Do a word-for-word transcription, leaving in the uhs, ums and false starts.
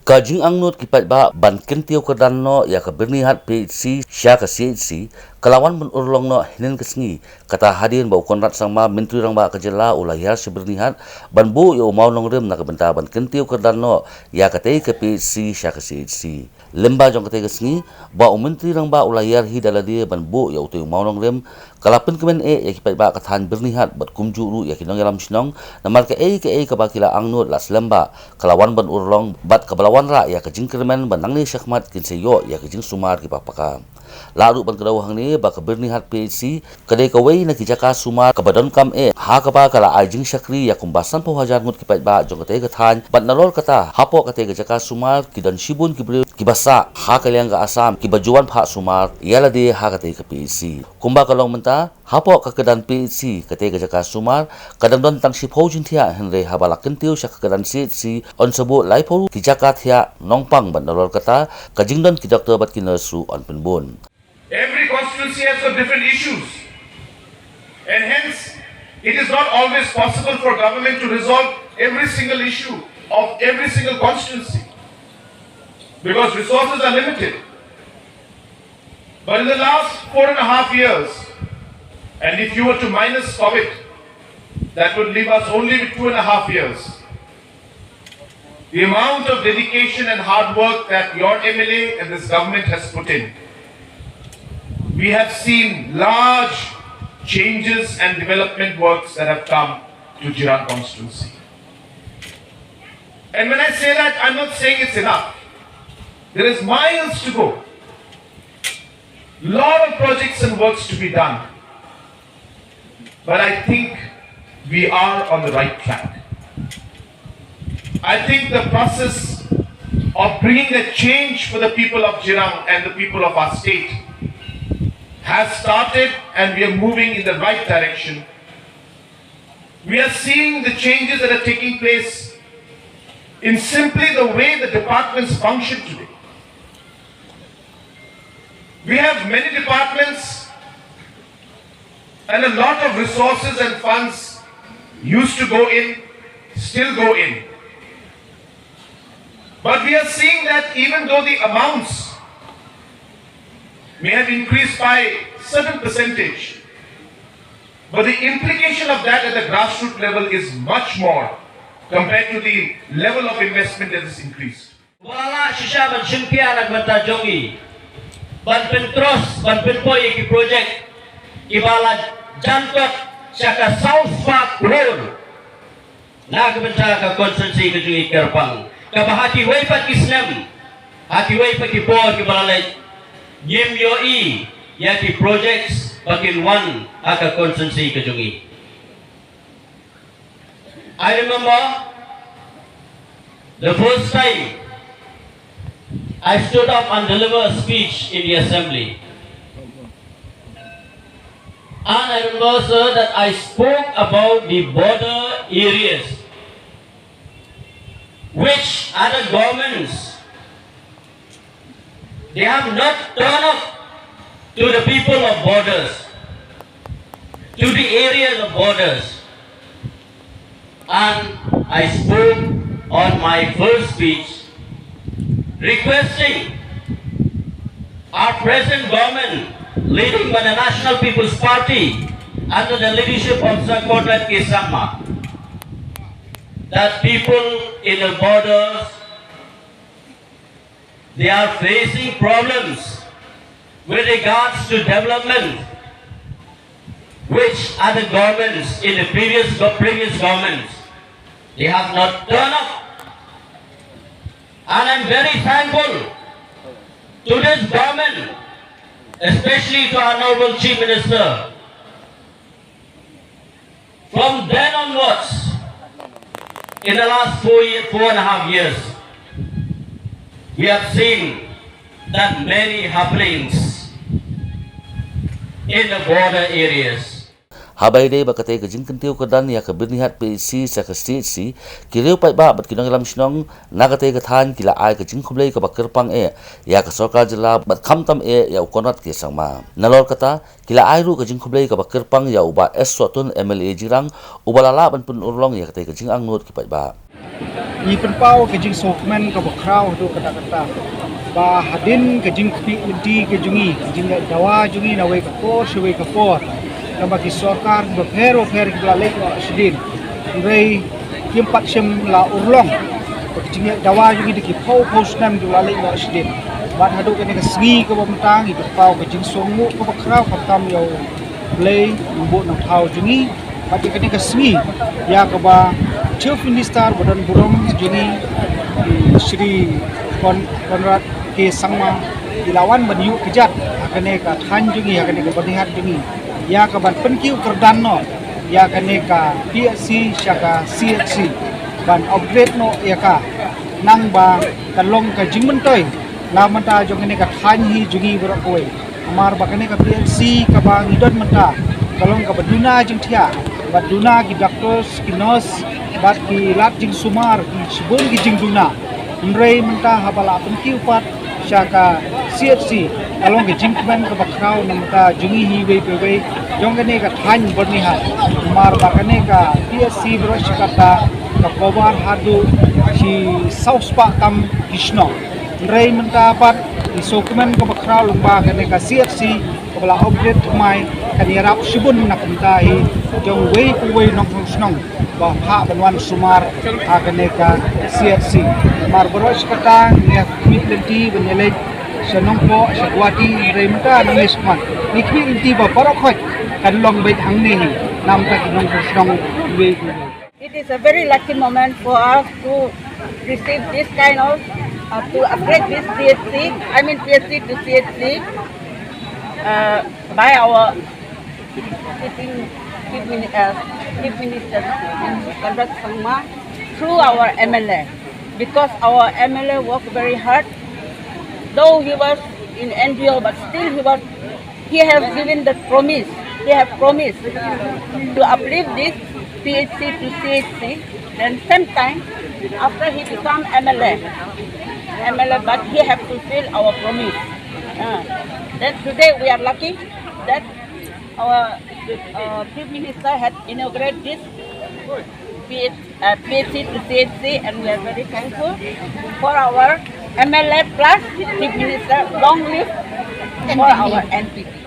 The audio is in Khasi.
Ka jingangnud ki paidbah ban kyntiew kyrdan noh ïa ka Byrnihat P H C sha ka C H C ka la wan ban urlong noh hynnin ka sngi, kata hadien ba u Conrad Sangma, Myntri Rangbah ka jylla, u la ïar sha Byrnihat ban buh ïa u mawnongrim na ka bynta ban kyntiew kyrdan noh ïa katei ka P H C sha ka C H C. Lyngba jong katei ka sngi, ba u Myntri Rangbah u la ïar hi da lade ban buh ïa utei u mawnongrim, ka la pynkmen eh ïa ki paidbah ka thaiñ Byrnihat bad kumjuh ruh ïa ki nongïalam shnong, namar kaei kaei kaba ki la angnud la slem bha ka la wan ban urlong bad kaba la wanrah ïa ka jingkyrmen ba nangne shakhmat kin sa ïoh ïa ka jingsumar kiba paka. Lah ruh ban kdew hangne ba ka Byrnihat P H C ka dei kawei na ki jaka sumar kaba donkam eh, ha kaba ka la ai jingshakri ïa kumba sanphew hajar ngut ki paidbah jong katei ka thaiñ, bad nalor kata hapoh katei ka jaka sumar ki don shibun ki briew kiba sah ha ka liang ka Assam kiba ju wan phah sumar ïa lade ha katei ka P H C. Kumba ka long mynta, hapoh ka kyrdan P H C, katei ka jaka sumar ka dang don tang shiphew jingthiah, hynrei haba la kyntiew sha ka kyrdan C H C yn sa buh laiphew ki jaka thiah nongpang bad nalor kata ka jingdon ki doktor bad ki nurse ruh yn pynbun. Every constituency has got different issues, and hence it is not always possible for government to resolve every single issue of every single constituency because resources are limited. But in the last four and a half years, and if you were to minus COVID, that would leave us only with two and a half years. The amount of dedication and hard work that your M L A and this government has put in, we have seen large changes and development works that have come to Jirang constituency. And when I say that, I'm not saying it's enough. There is miles to go. Lot of projects and works to be done. But I think we are on the right track. I think the process of bringing a change for the people of Jirang and the people of our state has started, and we are moving in the right direction. We are seeing the changes that are taking place in simply the way the departments function today. We have many departments and a lot of resources and funds used to go in, still go in. But we are seeing that even though the amounts may have increased by certain percentage, but the implication of that at the grassroots level is much more compared to the level of investment that is increased. Ba la shisha ban shimkhia na ka bynta jong ngi ban pynkros, ban pynpoi ïa ki projek kiba la jan kot sha ka saw spah klur na ka bynta ka constituency ka jong ngi Kyrpang, kaba ha kiwei pat ki snem, ha kiwei pat ki por kiba la leit, ngim ïohi ïa ki projects ba kin wan ha ka constituency ka jong ngi. I remember the first time I stood up and delivered a speech in the assembly. And I remember, sir, that I spoke about the border areas which other governments, they have not turned up to the people of borders, to the areas of borders. And I spoke on my first speech requesting our present government, leading by the National People's Party under the leadership of Sir Conrad K Sangma, that people in the borders, they are facing problems with regards to development, which other governments in the previous go-, previous governments, they have not turned up. And I'm very thankful to this government, especially to our Honorable Chief Minister. From then onwards, in the last four year, four and a half years, we have seen that many happenings in the border areas. Haba ïadei bad katei ka jingkyntiew kyrdan ïa ka Byrnihat P H C sha ka C H C, ki riew paidbah bad ki nongïalam shnong na katei ka thaiñ ki la ai ka jingkhublei kaba kyrpang eh ïa ka sorkar jylla bad khamtam eh ïa u Conrad K Sangma. Nalor kata, ki la ai ruh ka jingkhublei kaba kyrpang ïa u Bah S Sohtun, M L A Jirang, uba la lah ban pynurlong ïa katei ka jingangnud ki paidbah. Ngi pynpaw ka jingsngewkmen kaba khraw haduh katta katta ba hadien ka jingkyrpad lynti ka jong ngi, ka jingïaid dawa jong ngi na wei ka por sha wei ka por, kaba ki sorkar kiba pher bapher kiba la leit noh shadien. Hynrei kim pat shym la urlong ba ka jingïaid dawa jong ngi da ki phew phew snem kiba la leit noh shadien. Bad haduh kane ka sngi kaba mynta ngi pynpaw ka jingsngewnguh kaba khraw khamtam ïa U Blei, Nongbuh Nongthaw jong ngi. Bad ïa kane ka sngi, ïa kaba Chief Minister ba don burom jong ngi, Shri Con-, Conrad K Sangma, i la wan ban ïuh kjat ha kane ka thaiñ jong ngi, ha kane ka byrnihat jong ngi, ïa ka ban pynkiew kyrdan noh ïa kane ka P H C sha ka C H C, ban upgrade noh ïa ka, nang ba kan long ka jingmyntoi na bynta jong kane ka thaiñ hi jong ngi baroh kawei. Namar ba kane ka P H C kaba ngi don mynta ka long kaba duna jingthiah, ba duna ki doctors, ki nurse, bad ki lad jingsumar, ki shibun ki jingduna. Hynrei mynta haba la pynkiew pat sha ka C H C, ka long ka jingkmen kaba khraw na bynta jong ngi hi wei pa wei jong kane ka thaiñ byrnihat. Namar ba kane ka P H C baroh shi katta ka cover haduh shi saw spah tam ki shnong. Hynrei mynta pat, i sngewkmen kaba khraw lyngba kane ka C H C kaba la upgrade thymmai, kan ïarap shibun na ka bynta hi jong wei pa wei nongshong shnong ba phah ban wan sumar ha kane ka C H C. Namar baroh shi katta ngi ïa khmih lynti ban ïaleit sha Nongpoh, sha Guwahati, hynrei mynta nangne shakhmat ngi khmih lynti ba baroh khoit kan long beit hangne hi na bynta ki nongshong shnong wei pa wei. It is a very lucky moment for us to receive this kind of, uh, to upgrade this P H C, I mean P H C to C H C, uh, by our sitting Chief Mini-, uh, Chief Minister Conrad Sangma through our M L A, because our M L A worked very hard, though he was in N G O, but still he was He has given the promise. He has promised to uplift this P H C to C H C. Then same time, after he become M L A, M L A, but he have fulfilled our promise. Uh, then today we are lucky that our uh, Chief Minister had inaugurated this P H, uh, P H C to C H C, and we are very thankful for our M L A plus Chief Minister. Long live for our N P P.